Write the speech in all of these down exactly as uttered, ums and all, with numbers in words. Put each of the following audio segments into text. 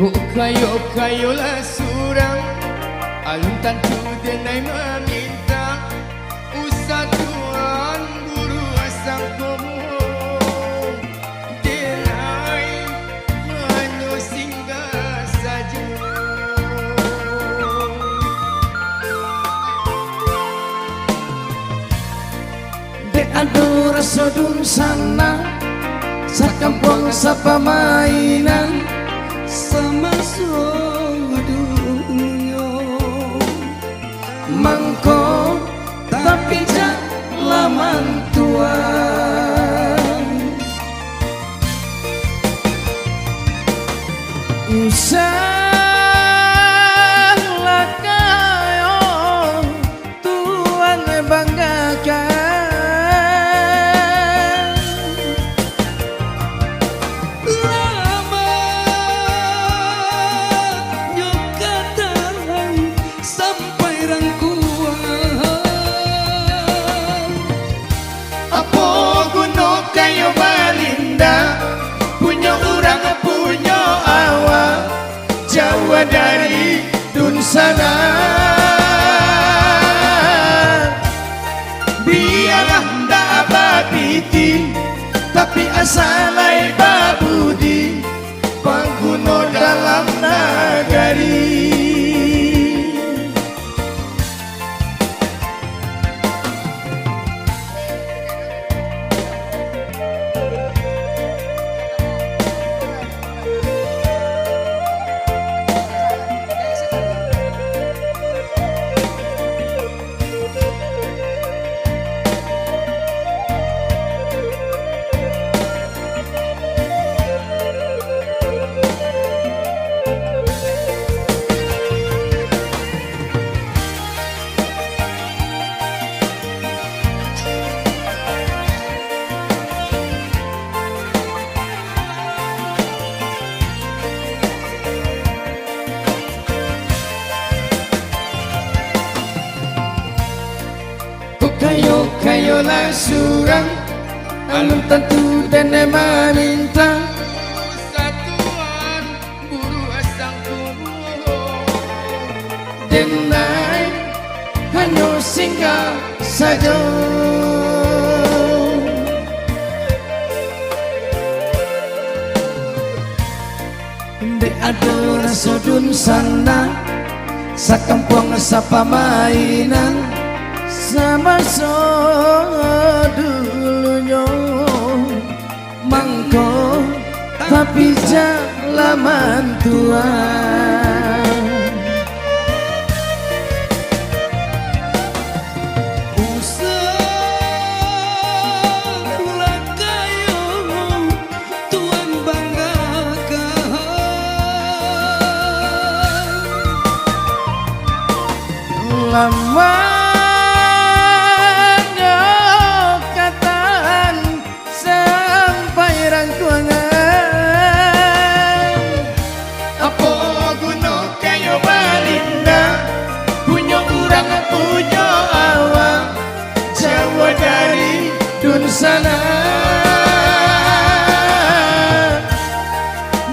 Kok kayo-kayolah surang, alun tantu denai mamintak. Usah tuan guru asang komo, denai hanyo singgah sajo. Dek ado raso dunsanak, sakampuang sapamainan, samaso dunyo. Mangko tapi jan laman tuan. Usah lah kayo tuan banggakan. Lamanyo ka tahan sampai rangkuang. Apo guno kayo balinda, punyo urang punyo awak, jauah dari dunsanak. Bialah ndak bapiti, tapi asa lai babudi, pangguno dalam nagari. Kok kayo-kayolah surang, alun tantu denai mamintak. Satuan guru asang komo, denai hanyo singgah sajo. Dek ado raso dunsanak, sakampuang sapamainan, samaso dulunyo. Mangko tapi jan laman tuan. Usah lah kayo tuan banggakan. Lamanyo ka tahan sampai rangkuangan. Apo guno kayo balinda, punyo urang punyo awak, jauah dari dunsanak.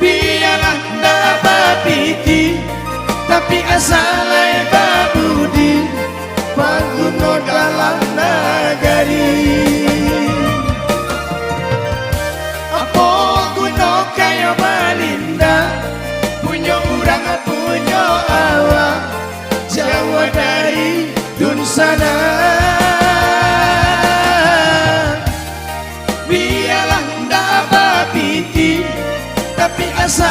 Bialah ndak bapiti, tapi asa lai babudi, pangguno dalam nagari. Apo guno kayo balinda, punyo urang punyo awak, jauah dari dunsanak. Bialah ndak bapiti, tapi asa